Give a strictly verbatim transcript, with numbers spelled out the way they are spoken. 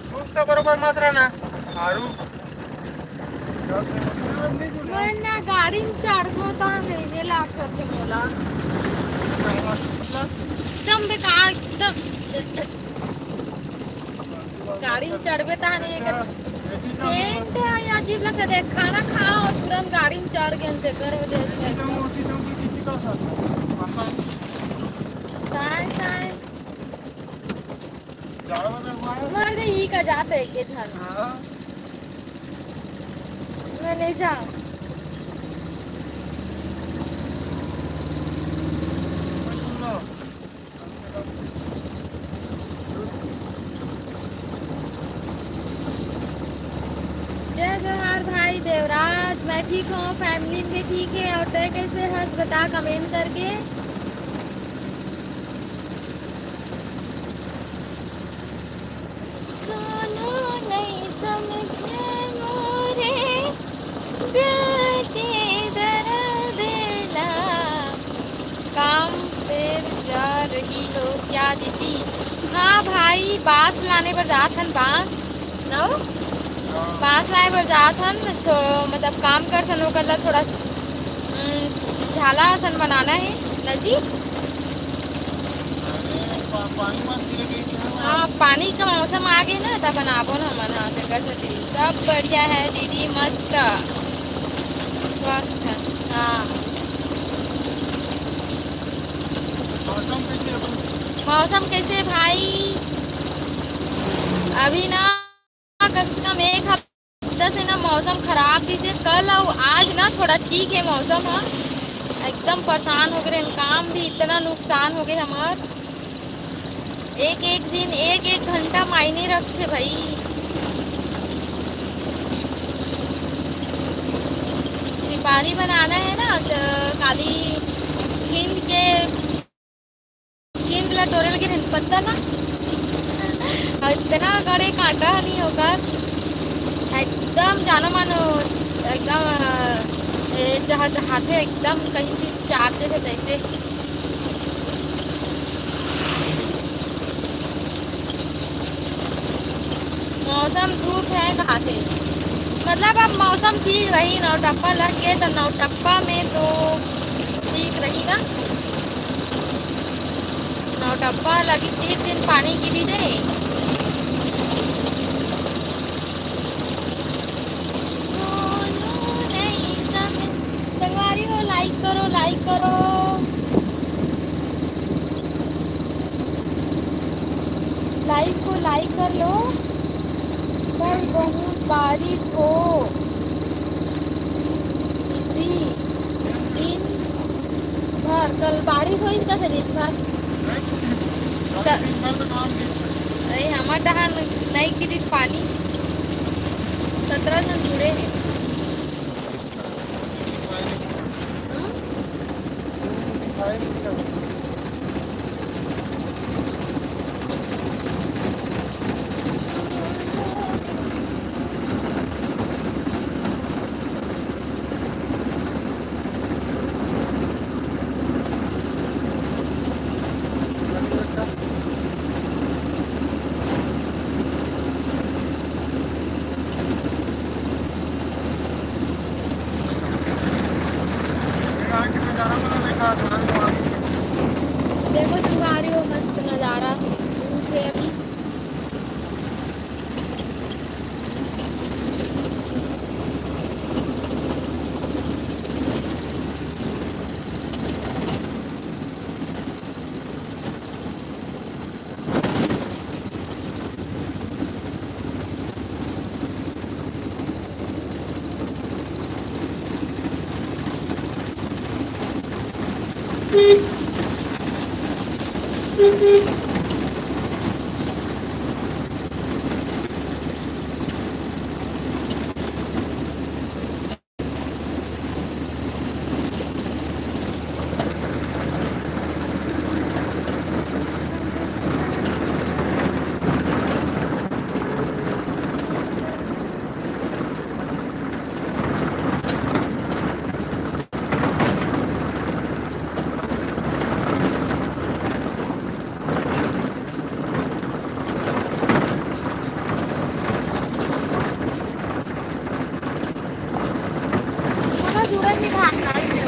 दोस्त बरोबर मत रहना। आरू। मैं ना गाड़ी में चढ़बो त नहीं लागत हे मोला। एकदम बेकार, एकदम। गाड़ी में चढ़बे तहाने एक सेंट है, अजीब लगता है। देख, खाना खाओ, तुरंत गाड़ी में चढ़ गए, तेकर वजह से। साए, साए। मर गई, ई का जात है के धन। मैं नहीं जा। जय जोहार भाई देवराज, मैं ठीक हूँ, फैमिली भी ठीक है। और तय कैसे हस, बता कमेंट करके। सोनू नहीं समझे मोरे दिल के दर्द ला। काम पे जा रही हो क्या दीदी? हाँ भाई, बांस लाने बर जात हन, बांस। नो? बांस लाए बर जात हन, तो मतलब काम करथन, ओकर ला थोड़ा, उम, झाला असन बनाना है ना जी। हाँ, पानी का मौसम आ गए ना, तब बनाबो ना हमन। हाँ, तेकर सेती सब बढ़िया है दीदी, मस्त, स्वस्थ है। हाँ। मौसम कैसे भाई? अभी ना कम से कम एक हफ्ता से ना मौसम खराब दिसे। कल अउ आज ना थोड़ा ठीक है मौसम ह। एकदम परेशान हो गए, काम भी इतना नुकसान हो गए हमार। एक एक दिन, एक एक घंटा मायने रखते भाई। सुपारी बनाना है ना, तो काली छींद के, छींद ला टोरे लगे रहन पत्ता ना, और इतना गड़े कांटा नहीं होकर, एकदम जानो मानो, एकदम, अ, ए, चहा चहाथे, एकदम कहीं चीज चाप देथे तैसे। मौसम धूप है कहाथे, मतलब अब मौसम ठीक रही, नौटप्पा लग गए तो नौटप्पा में तो ठीक रही ना। नौटप्पा लगी तीन दिन पानी गिरी दे। संगवारी हो, लाइक करो, लाइक करो। लाइव को लाइक कर लो। कल बहुत बारिश हो दीदी, दिन भर कल बारिश होइस का दिन भर। अरे, हमर डहान नहीं गिरिस पानी। सत्रह जन जुड़े हैं। देखो संगवारी हो, मस्त नजारा, धूप है अभी।